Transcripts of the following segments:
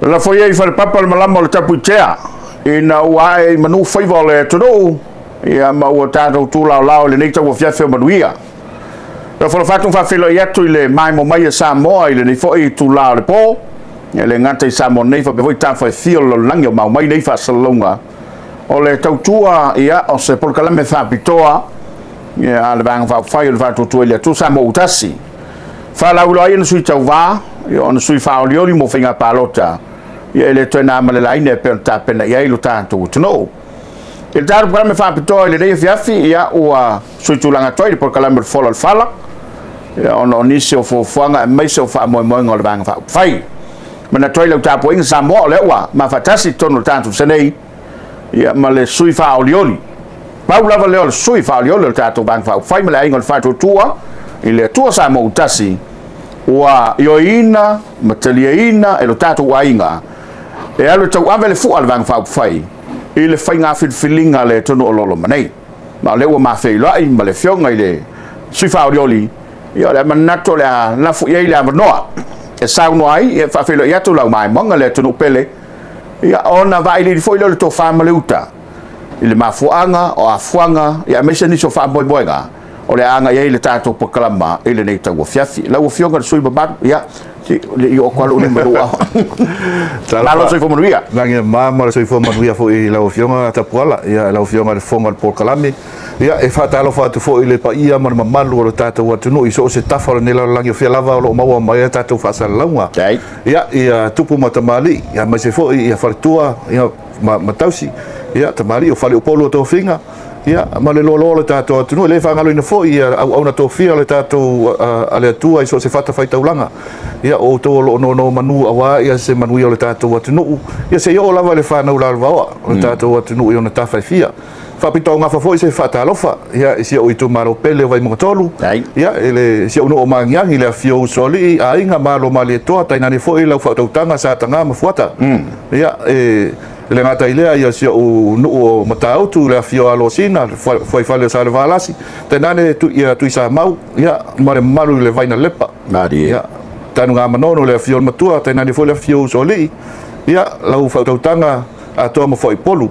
Lafo ia i falepapa le malama o le Tapuitea, ina ua ae i manu faiva o le atunuu, ia ma ua tatou tulaolao i lenei tauafiafi o manuia. E folofa atu ma faafeiloai atu i le maemo mai a Samoa i lenei foi itula o le po, e le gata i Samoa nei faapea foi tafa e fia o le lalolagi o mau mai nei faasalalauga o le tautua, ia, o se polokalame faapitoa, ia, a le Vaega Faaupufai o le Faatuatua i le Atua Samoa ua Tasi. Faalauiloa ai ona sui tauva, ia, ona sui faaolioli mo faiga palota, ia, e le toe na ma le laina e pei ona tapena i ai lo tatou atunuu. I le tatou polokalame faapitoa i lenei afiafi, ia, ua suitulaga atu ai le polokalame o le Fola o le Fala, ia, ona o nisi o fuafuaga aemaise o faamoemoega o le Vaega Faaupufai. Manatu ai lau tapuaiga Samoa, o lea ua mafaatasi i totonu o le tatou Senei, ia, ma le sui faaolioli. Pau lava lea o le sui faaolioli o le tatou Vaega Faaupufai ma le Aiga o le Faatuatua i le Atua Samoa ua Tasi, ua ioeina ma taliaina e lo tatou aiga e alu e tauave le fua a le Vaega Faaupufai i le faiga filifiliga a le atunuu o lo o loma nei. Ma o lea ua mafeiloai ma le afioga i le sui faaolioli, ia, o le a manatu o le a lafo i ai le avanoa e saunoa ai, e faafeiloai atu lau maimoaga le atunuu pele, ia, ona vailiili foi lea o le tofa ma le uta i le mafuaaga o afuaga, ia, aemaise nisi o faamoemoega o le a agai ai le tatou polokalama i lenei tauafiafi. Lau Afioga i le sui usufono mamalu, ia, le i oo atu lou lima i lou ao. Malo soifua manuia. Lagi e mama le soifua manuia foi i lau Afioga Tapuala, ia, lau Afioga i le Fofoga o le Polokalame. Ia, e faatalofa atu foi i le paia ma le mamalu o le tatou atunuu i so o se tafa o lenei lalolagi o fea lava o lo o maua mai ai tatou faasalalauga. Ia, ia tupu ma tamalii, ia, aemaise foi ia faletua, ia, ma tausi, ia, tamalii o faleupolu o tofiga, ia, ma le loaloa o le tatou atunuu. E le faagaloina foi ia auauna tofia o le tatou a le Atua i so o se fatafaitaulaga. Ia, o outou o lo o nonomanu aua ia se manuia o le tatou atunuu, ia se i oo lava i le fanau lalovaoa o le tatou atunuu i ona tafa e fia. Faapitoaugafa foi se faatalofa, ia, i si ou itumalo pele o Vaimauga 3, ia, i le si ou nuu o Magiagi, le afifio o Usoalii, Aiga, Malo Malietoa, tainane foi lau faautautaga Sa Taga ma Fuata. Ia, e le gata i lea, ia, si ou nuu o Matautu, le afifio o Alosina, le fuaifale o Salevalasi, tainane ia Tuisamau, ia, ma le mamalu i le Vainalepa. Ia, Tanugamanono, le afifio o le Matua, tainane foi le afifio o Usoalii, ia, lau faautautaga Atoa ma Fuaipolu.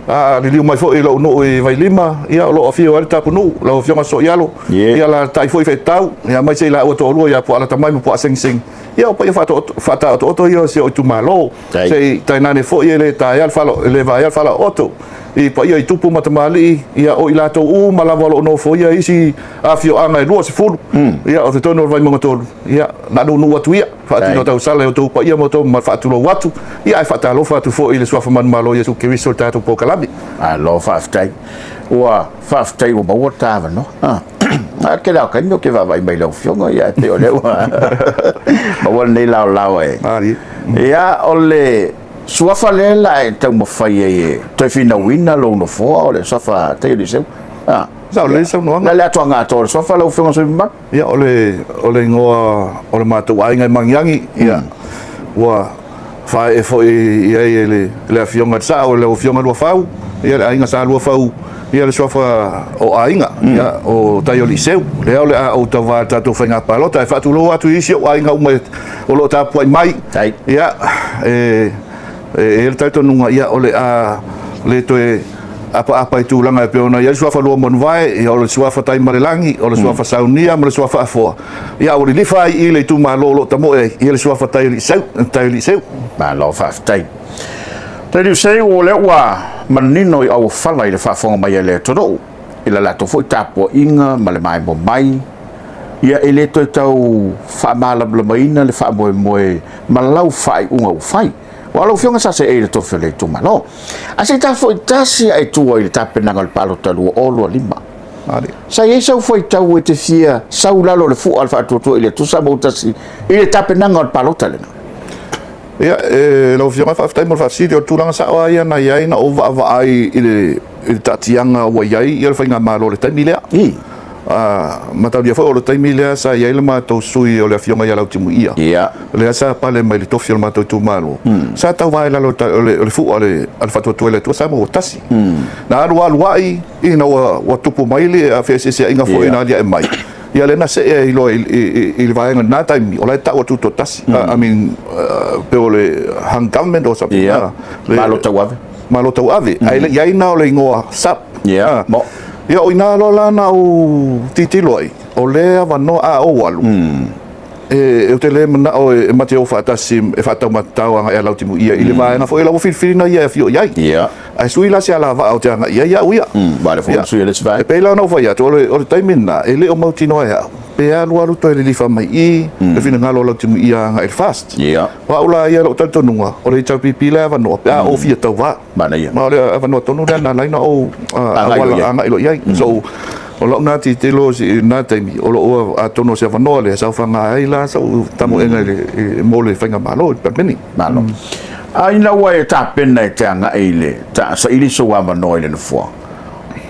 A liliu mai foi i lou nuu i Vailima, ia, o lo o afio ai le tapunuu, lau Afioga Soialo, ia, alaalatai foi Feetau, ia, aemaise i laua toalua ia Puaalatamai ma Puaasegisegi. Ia, o paia faataotooto ia o si ou itumalo. Se i tainane foi e le taea le fala, e le vaea le falaooto i paia i tupu ma tamalii, ia, o i latou uma lava o lo o nofoia isi afioaga e 20, ia, o totonu o le Vaimauga 3, ia, na nuunuu atu ia. Faatino tausala e outou paia ma outou mamalu, faatulou atu, ia, ae faatalofa atu foi i le suafa manumalo o Iesu Keriso le tatou polokalame. Malo faafetai. Ua faafetai ua maua le ta avanoa. A tele lava o taimi ou te vaavaai mai i lau Afioga, ia, ae pei o lea ua maua lenei laolao e. Ia, o le suafa lea la e taumafai ai e toe finauina lou nofoa, o le suafa Taialii. Sao lelei saunoaga. Le le atoaga atoa o le suafa lau Afioga i le sui usufono mamalu. Ia, o le igoa o le matou aiga i Magiagi, ia, ua faaee foi i ai e le Afioga i le Sao, lau Afioga Luafau, ia, le aiga Sa Luafau, ia, le suafa o aiga, ia, o Taioliiseu, lea o le a ou tauva i le tatou faiga palota. E faatulou atu i isi ou aiga uma o lo o tapuai mai, ia, e i ai le talitonuga, ia, o le a le toe apaapa i tulaga e pei ona i ai le suafa lua manuvae, ia, o le suafa Taimalelagi, o le suafa Saunia ma le suafa Afoa, ia, ua lilifa ai i le itumalo o lo o tamoe ai, ia, le suafa Taialiiseu, Taialiiseu. Malo faafetai. Taialiiseu, o lea ua manino i auofala i le faafofoga mai a le atunuu i le latou foi tapuaiga ma le maemo mai, ia, e le toe tau faamalamalamaina le faamoemoe ma lau faaiuga ua fai. Aua lau Afioga sa seei i le tofi o le itumalo. Ae se i ta foi tasi ae tua i le tapenaga o le palota 2025. Sa i ai sau faitau e te fia sau i lalo o le fua a le Faatuatua i le Atua Samoa Tasi i le tapenaga o le palota lena? Ia, e, lau Afioga, faafetai mo le faafesili. O le tulaga sao lava ia na i ai, na ou vaavaai i le taatiaga ua i ai ia le faigamalo i le taimi lea. Mataulia foi o le taimi lea sa i ai le matou sui o le Afioga ia Lautimuia. Lea sa pale mai le tofi o le matou itumalo. Sa tauva i lalo o le fua a le Faatuatua i le Atua Samoa ua Tasi. Na alu alu ai ina ua tupu mai le feeseeseaiga foi na aliae mai. Ia lea na see ai loa i le vaega i lena taimi, o la e tau atu toatasi, I mean, pei o le hung government or something. Ia, Malo Tauave. Malo Tauave, ae le i ai na o le igoa SUPP. Ia, mo. Ia, o i ina loa la na ou tilotilo ai, o lea avanoa a ou alu, E, ou te le manao e ma te o faatasi e faataumatatao agai ia Lautimuia i le vaega foi la ua filifili na ia e afio i ai. Ae sui la se alavaa ou te agai i ai au ia. Aua o lea foi ua sui e le isi vaega. E pei la ona ou fai atu, o le taimi lena, e le o mautinoa e au, pe alu alu toe lilifa mai i i le finagalo o Lautimuia agai i le FAST. O au la ia i lou talitonuga, o le HRPP le avanoa pe a ou fia tauva. Manaia. Ma o le avanoa tonu lea na ala ai ona ou auala agai loa i ai. So, o lau na tilotilo i lena taimi, o lou atonu o se avanoa lea e saofaga ai la sau tamoega i le, mo le faigamalo i le Palemene. Malo. A ina ua e tapena e te agai i le saili sou avanoa i le Nofoa,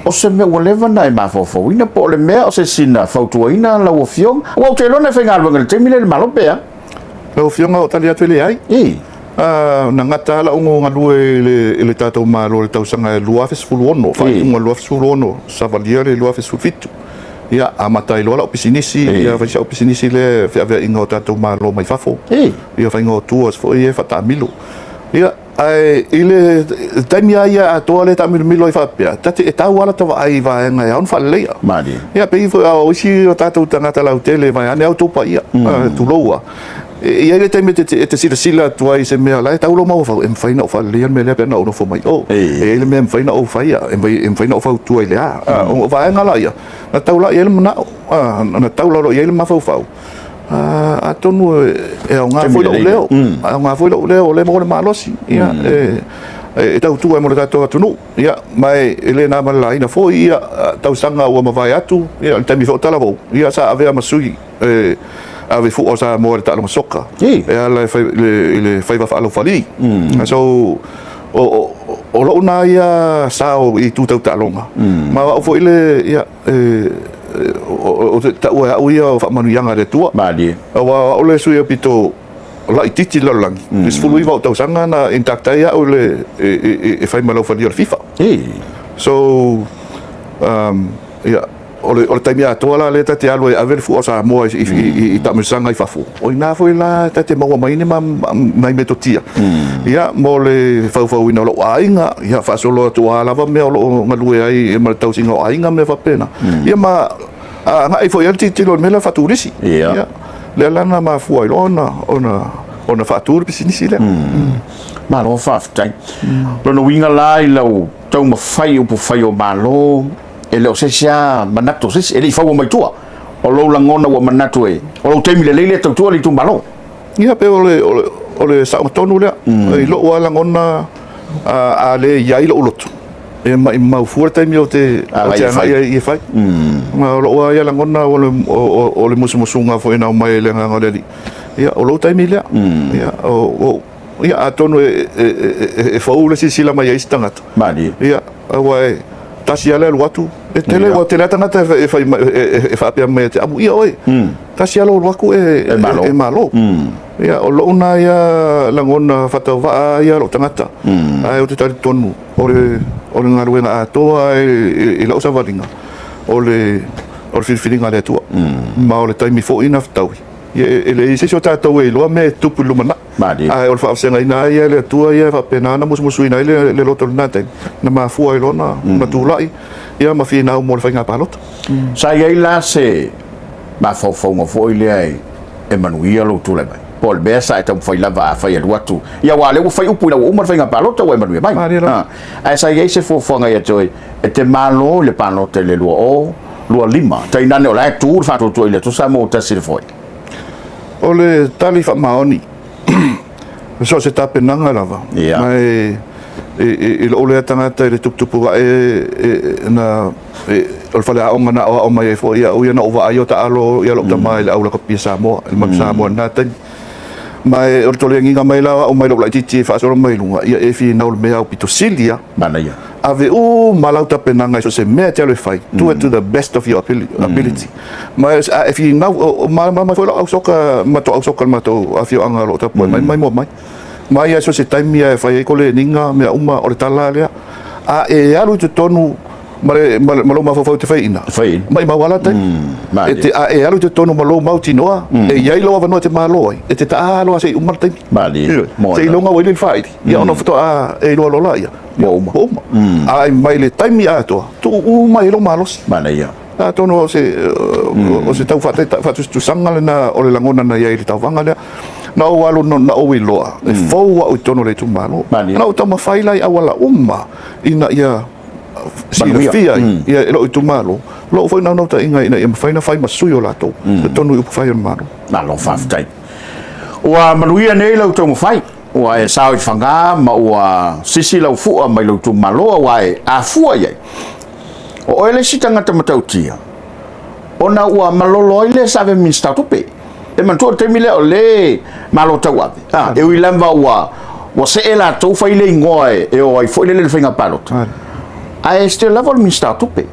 o se mea ua leva ona e mafaufauina po o le mea o se isi na fautuaina lau Afioga? Aua ou te iloa na e faigaluega i le taimi lea i le Malo pe a? Lau Afioga, o tali atu e leai. Na gata lava lou galue i le tatou Malo i le tausaga e 2016, faaiuga 2016, savalia le 2017. Ia, amata ai loa lau pisinisi, ia fai si au pisinisi lea e feaveaiga o tatou Malo mai fafo. Ia faiga o tours foi ia e faataamilo. Ia, Ae i le taimi lava ia atoa lea e taamilomilo ai faapea, ta te, e tau lava lata vaai i vaega e ao ona faaleleia. Malie. Ia, pei foi o isi o tatou tagata lautele vaeane a outou paia, tulou lava. E i ai le taimi e te, e te silasila atu ai i se mea o la e tau lou mafaufau, e mafai ona ou faaleleia le mea lea pe ana ou nofo mai o. E i ai le mea e mafai ona ou faia, e mafai ona ou fautua i le a. O vaega la ia, na tau la i ai le manao, na tau lalo i ai le mafaufau. Atonu e aoga foi lou leo, aoga foi lou leo o lea e maua le malosi, ia, e tautua ai mo le tatou atunuu. Ia, ma e le na ma le laina foi ia tausaga ua mavae atu, ia, le taimi foi o Talavou, ia, sa avea ma sui e ave fua o Samoa i le taaloga soka e ala i le faiva faalaufali. So, o lou na ia sao i itu tau taaloga, ma o au foi le, ia, ou te taua e au ia o faamanuiaga a le Atua. Malie. Aua o au le sui aupito laitiiti i le lalolagi, i le 19 ou tausaga na induct ai au e fai ma laufalia o le FIFA. So, ia, o le taimi atoa la lea ta te alu ai e ave le fua o Samoa i taamilosaga i fafo, o i ina foi la ta te maua mai ai nai metotia, ia, mo le faufauina o lou aiga, ia, faasolo atu o a lava mea o lo o galue ai ma le tausiga o aiga ma mea faapena, ia ma agai foi i ai le tilotilo i le mea lea o le faaturisi. Ia, lea la na mafua ai loa ona faatu le pisinisi lea. Malo faafetai. O lona uiga la i lau taumafai i upufai o Malo, e le o se isi lava manatu o se isi, e le i faua mai tua. O lou lagona ua manatu e, o lou taimi lelei lea e tautua le itumalo. Ia, pei o le, o le, o le saoga tonu lea. I lou lava lagona, a le i ai lou loto, e maimau fua le taimi ou te agai ai e fai. Ma o lou lava ia lagona, o le musumusuga foi na aumai e le Agaga o le Alii, ia, o lou taimi lea. Ia, o, ia, atonu e fou le silasila mai a isi tagata. Malie. Ia, aua e tasi lava le alu atu, e tele, ua tele lava tagata e fai mai, e faapea mai ia te au, ia oe, tasi lava lou alu atu e malo. E malo. Ia, o lou na ia lagona faatauvaa ia lou tagata, ae ou te talitonu, o le, o le galuega atoa i lau savaliga, o le, o le filifiliga a le Atua. Ma o le taimi foi na fetaui, ia e leai se isi o tatou e iloa mea e tupu i le lumanai. Malie. Ae o le faavasegaina ai e le Atua ia e faapena ona musumusuina ai le loto i lena taimi, na mafua ai loa ona tulai ia ma finau mo le faiga palota. Sa i ai la se mafaufauga foi lea e manuia lou tulai mai? Po o le mea sa e taumafai lava afai e alu atu, ia aua o lea ua fai upu ina ua uma le faiga palota ua e manuia mai. Malie lava. Ae sa i ai se fuafuaga ia te oe e te malo i le palota i le 2025, tainane o la e tu le faatuatua i le Atua Samoa ua tasi i le foe? O le tali faamaoni, so o se tapenaga lava, ma e i lou lea tagata i le tuputupu ae na, o le faleaoga na aoao mai ai foi au ia, na ou vaai o taalo ia lou tama i le au lakapi a Samoa, i le Manu Samoa i lena taimi. Ma o le toleagiga mai la o au mai lou laitiiti e faasolo mai i luga, ia e finau i le mea aupito sili lava. Manaia. Ave uma lau tapenaga i so o se mea e te alu e fai, do it to the best of your ability. Ma a e finau, o malamalama foi lau ausoka, matou ausoka i le matou afioaga o lo o tapuai mai, mai mua mai. Mai lava i so o se taimi lava e fai ai koleniga, mea uma, o le tala lava lea. A e alu i totonu Ma le ma lou mafaufau e te faiaina. Faiaina. Maimau lava la taimi. E te, a e alu i totonu ma lou mautinoa, e i ai lou avanoa e te malo ai, e te taa loa se i uma le taimi. Malie. Ioe. Seiloga ua ili le faaili, ia ona faatoa e iloa loa laia. Ua uma. Ua uma. A mai le taimi atoa, tuu uma i ai lou malosi. Manaia. Atonu o se, o se tau faatusatusaga lena o le lagona na i ai i le tauvaga lea. Na ou alu, na ou iloa, e fou au i totonu o le itumalo. Malie. Na ou taumafai la i auala uma ina ia silafia ai e lou itumalo lou foi naunautaiga ina ia mafai ona fai ma sui o latou i totonu i upufai o le Malo. Malo faafetai. Ua manuia nei lau taumafai, ua e sao i Faga ma ua sisi lau fua mai lou itumalo aua e afua i ai. O oe le isi tagata matautia ona ua malolo ai le sa ave Minisita o Tupe. E manatua o le taimi lea o le Malo tauave, a, e ui lava ua see latou fai le igoa e o ai foi lele i le faiga palota, ae still lava o le Minisita o Tupe.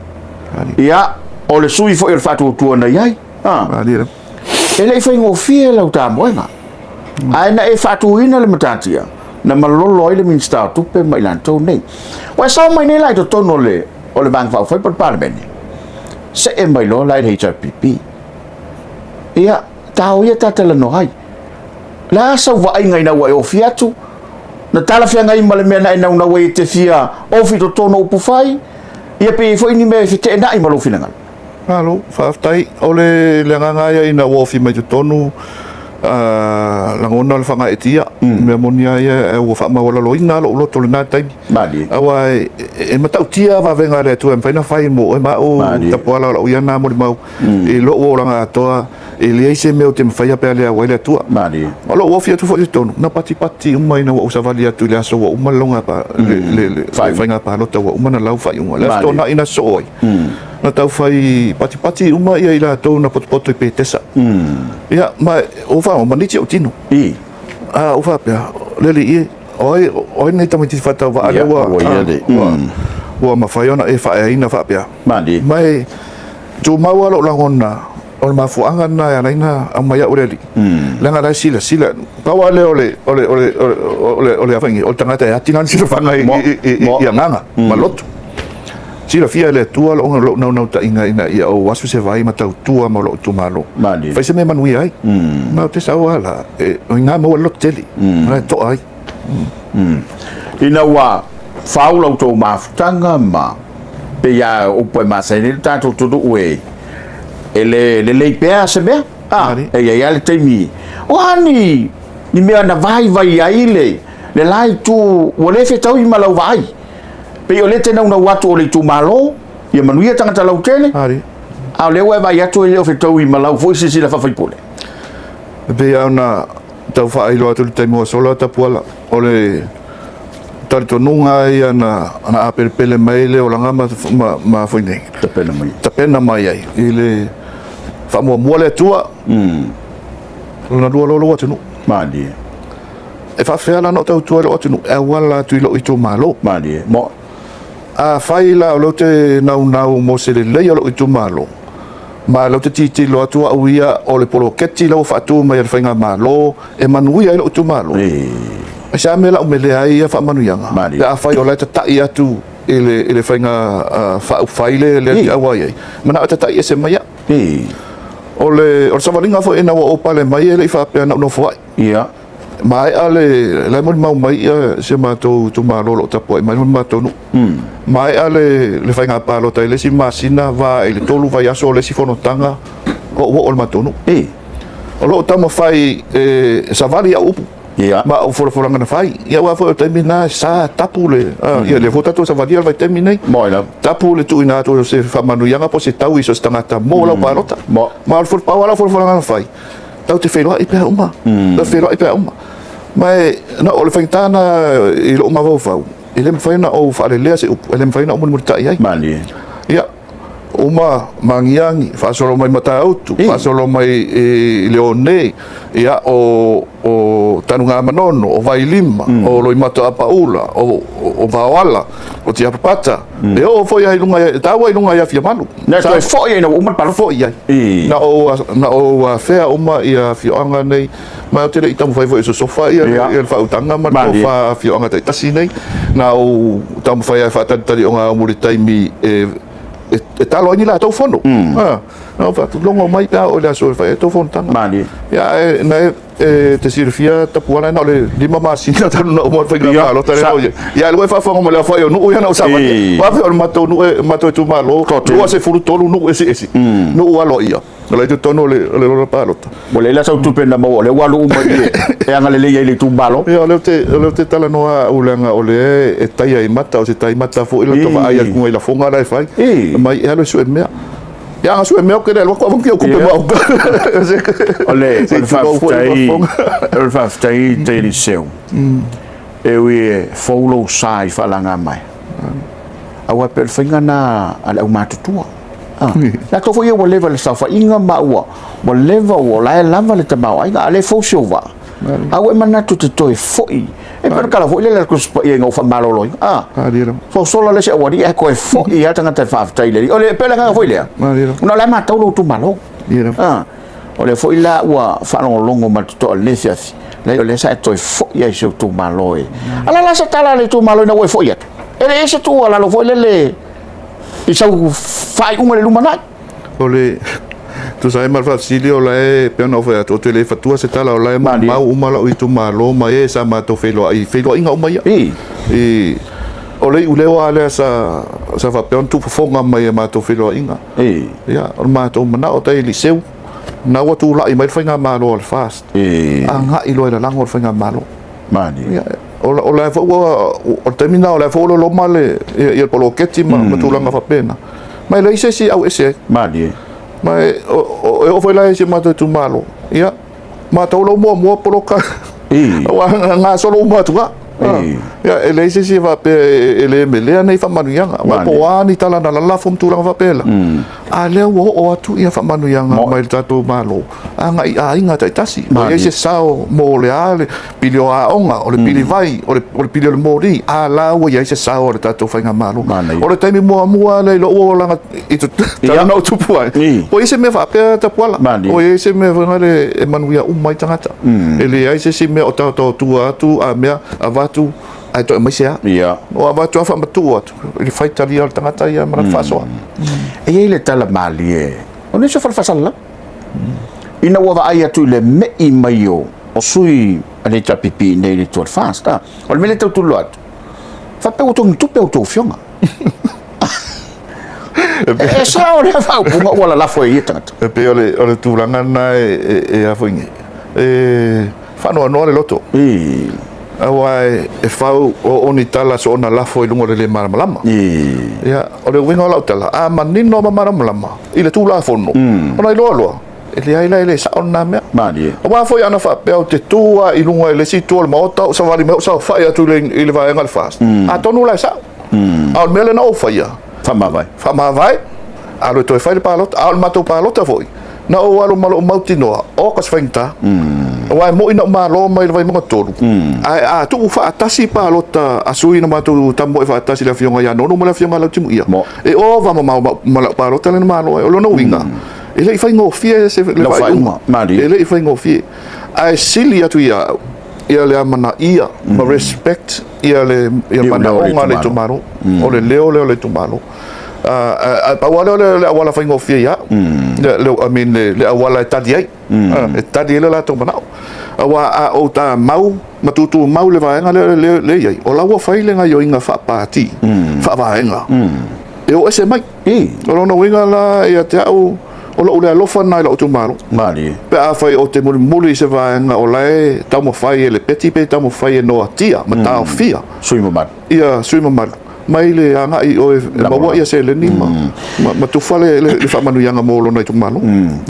Ia, o le sui foi o le faatuatua na i ai. A, e le i faigofie lau tamoega. Ae na e faatuina le matatia, na malolo ai le Minisita o Tupe ma i latou nei. Ua e sao mai nei la i totonu o le Vaega Faaupufai po o le Palemene, see mai loa la i le HRPP. Ia, tao ia ta talanoa ai. O le a sau vaaiga ina ua e ofi atu? Na talafeagai ma le mea na e naunau ai e te fia ofi i totonu o upufai? Ia pe i ai foi ni mea e feteenai ma lou finagalo? Malo, faafetai. O le agaga lava ia ina ua ofi mai totonu, lagona o le faagaeetia. O le mea moni lava ia, ua faamaualaloina lou loto i lena taimi. Malie. Aua e matautia vavega a le Atua e mafai ona fai mo oe ma au Tapuala o lau ia na molimau i lou olaga atoa, e leai se mea ou te mafaia pe a le au ai le Atua. Malie. O lou ofi atu foi i totonu, na patipati uma ina ua ou savali atu i le aso ua uma le le faiga palota ua uma ona lau faaiuga. Le Aso Toonai na sosoo ai, na tau fai patipati uma ia i latou na potopoto i Petesa. Ia, ma ua faalogo, maniti ou tino. A ou faapea, le alii e, o ai, o ai lenei tamaitiiti faatauvaa lea ua, ua mafai ona e faaeaina faapea. Malie. Ma e tumau lava lou lagona, o le mafuaaga lena e ala ai ona aumai au e le Alii, leaga o la e silasila. Pau lava lea o le, o le, o le, o le, o le, o le tagata e ati lana silafaga i agaga ma loto. Silafia e le Atua lou naunautaiga ina ia ou asu se vai ma tautua mo lou itumalo. Malie. Fai se mea e manuia ai. Ma ou te sau lava la, o i ina maua le lototele, o la e toa ai. Ina ua fau la outou mafutaga ma pei lava o upu e masani ai le tatou atunuu e le lelei pea se mea, a, e i ai lava le taimi. O a ni mea na vaivai ai le la itu ua le fetaui ma lau vaai? Pei o lea e te naunau atu o le itumalo, ia manuia tagata lautele, a o lea ua e vaai atu e le o fetaui ma lau foi silasila faa-faipule. E pei lava ona tau faailoa atu i le taimi ua sola Tapuala, o le talitonuga ia na apelepele mai le olaga ma foi nei, tapena mai, tapena mai ai i le faamuamua le Atua, lona lua loa lou atunuu. Malie. E faafefea la ona ou tautua i lou atunuu e auala atu i lou itumalo? Malie. Mo. Afai la o lea ou te naunau mo se lelei o lou itumalo, ma o lea ou te tilotilo atu au ia o le poloketi lea ua faatu mai e le Faigamalo e manuia ai lou itumalo, aisea mea la u melea ai ia faamanuiaga pe afai o la e tatai atu i le faiga faaupufai lea e auai ai, manao e tatai ese mai au. O le savaliga foi ina ua ou pale mai e le i faapea na ou nofoai. Maea le, la e molimau mai ia si o matou itumalo o lo o tapuai mai ma le matou nuu. Maea le faiga palota i le isi masina, va i le 3 vaiaso o le isi fonotaga o ou oo i le matou nuu. O lo o taumafai e savali au upu ma au folafolaga na fai. Ia aua foi o le taimi lena e sa tapu le, ia lea foi tatou savalia le vaitaimi lenei. Tapu le tuuina atu o se faamanuiaga po o se taui i so o se tagata mo lau palota. Ma o le pau lava lau folafolaga na fai, tatou te feiloai pea uma, tatou te feiloai pea uma. Ma e, na, o le faigata lena i lou mafaufau, e le mafai ona ou faalelea se upu, e le mafai ona ou mulimulitai ai. Malie. Ia, uma maagiagi, faasolo mai Matautu, faasolo mai i Leone, ia, o, o Tanugamanono, o Vailima, o Loimata Apaula, o Vaoala, o Tiapapata, e oo foi ai luga, e taua i luga i Afiamalu. Na toe foi ina ua uma le palota. Foi ai. Na ou afea uma ia afioaga nei, ma ou te le i taumafai foi e sosofa ia le faautaga ma le tofa a afioaga taitasi nei. Na ou taumafai lava e faatalitali ogaumu i le taimi e talo ai ni latou fono. Na ou fai atu, logo mai pe a oo i le aso e fai ai tou fonotaga. Malie. Ia, ae na e te silafia Tapuala, na o le 5 masina talu ona uma le faiga palota lea na i ai. Ia, ae ua e faafofoga mai i le aofai o nuu ia na ou savalia. Aua foi o le matou nuu, matou itumalo, 23 nuu eseese, nuu aloaia, o la e i totonu o le lola palota. Ua leai la sau tupe na maua, o lea ua alu uma i e agalelei ai i le itumalo. Ia, o lea ou te talanoa au leaga o lea e taia i mata, o se tai mata foi la ta vaai atu i lafoga la e fai, mai e alu e sue mea. Ia, a sue mea ou te le alu atu avatu au tupe ma au. O le faafetai, o le faafetai i te Eliseu. E ui e fou lou sa i faalaga mai. Aua e pei o le faiga lena a le aumatutua. Latou foi ia ua leva i le saofaiga ma ua leva ua la e lava le tamaoaiga, a o lea e fou si ou vaa. A ua e manatu e te toe foi. E pei o le tala foi lele a le Tusi Paia ina ua faamaloloina. Sosola le isi aualii ae toe foi lava le tagata e faafetai i le Alii. O le, pei o le agaga foi lea. Ona o la e matau lou itumalo. O lea foi la ua faalogologo ma le totoa i lenei afiafi, leai o lea sa e toe foi lava i si ou itumalo e. A o le a la se tala a le itumalo ina ua e foi atu? E leai se tuualalo foi lele i sau faaiuga i le lumanai. O le tusa ai ma le faafesili, o la e pei ona ou fai atu, ou te le fatua se tala, o la e maumau uma lou itumalo ma e sa matou feiloai i feiloaiga uma ia. I, o le iuleo lava lea sa, sa faapea ona tuufofoga mai i a matou feiloaiga. Ia, o le matou manao tai Eliseu, na ua tulai mai le faigamalo a le FAST, agai loa e lalago le faigamalo. Malie. Ia, o la foi ua, o le taimi lena o la foi ua loloma le, ia le poloketi ma, ma tulaga faapena. Ma e leai se isi e auese ai. Malie. Ma e, e oo foi la i si o matou itumalo, ia, matou la ua muamua poloka, aua gasolo uma atu lava. Ia, e leai se isi e faapea e le melea nei faamanuiaga. Aua po o a ni tala na lalafo ma tulaga faapela. A lea ua oo atu ia faamanuiaga mai le tatou Malo agai i aiga taitasi. Ua i ai se sao mo le a le pili o aoga, o le pili vai, o le pili o le moli, a la ua i ai se sao a le tatou faigamalo. O le taimi muamua lea i lou olaga i talu ona ou tupu ai, ua i ai se mea faapea Tapuala, ua i ai se mea foi lea e manuia uma ai tagata. E leai se isi mea o taotaotua atu a mea avatu ae toe aumai se a. O avatu lava faamatuu atu i le faitalia o le tagata ia ma lana faasoa. E i ai le tala malie o nisi o fale faasalalau ina ua vaai atu i le me'i mai o sui a le HRPP nei i le tua o le FAST. O le mea lea e tau tulua atu, faapea ua togi tupe a outou afioga. E sao lea faaupuga ua lalafo e ia tagata. E pei o le tulaga lena e a foi nei, e faanoanoa le loto. Aua e fau o ni tala soona lafo i luga o le le malamalama. Ia, o le uiga o lau tala, a manino ma malamalama i le Tulafono, ona iloa loa, e leai la e le sao lena mea. Malie. Aua foi ana faapea ou te tu lava i luga i le isi itu o le Maota, ou savali mai ou saofai atu i le vaega o le FAST, atonu la e sao. A o le mea lea na ou faia, Faamavae. Faamavae, alu e toe fai le palota. A o le matou palota foi, na ou alu ma lou mautinoa, oka se faigata. Aua e moni na ou malo mai le Vaimauga 3, ae a tuu faatasi palota a sui na matou tamoe faatasi le Afioga ia Nonu ma le Afioga ia Lautimuia, e ova mamao ma lau palota lea na malo ai. O lona uiga, e le i faigofie le faaiuga. E le i faigofie. Ae sili atu ia au ia le amanaia ma respect ia le manaoga o le itumalo, o le leo lea o le itumalo. Ae pau lava lea o le auala faigofie ia au, I mean le auala e tali ai, e tali ai le latou manao. Aua a ou tamau ma tutumau i le vaega lea e i ai, o la ua fai le gaoioiga faapati, faavaega, e o ese mai. O lona uiga la ia te au, o lou le alofa lena i lou itumalo. Malie. Pe afai ou te mulimuli i se vaega o la e taumafai e lepeti pe taumafai e noatia ma taofia sui mamalu. Ia sui mamalu mai le agai i oe e maua ia seleni ma tufa le faamanuiaga mo lona itumalo.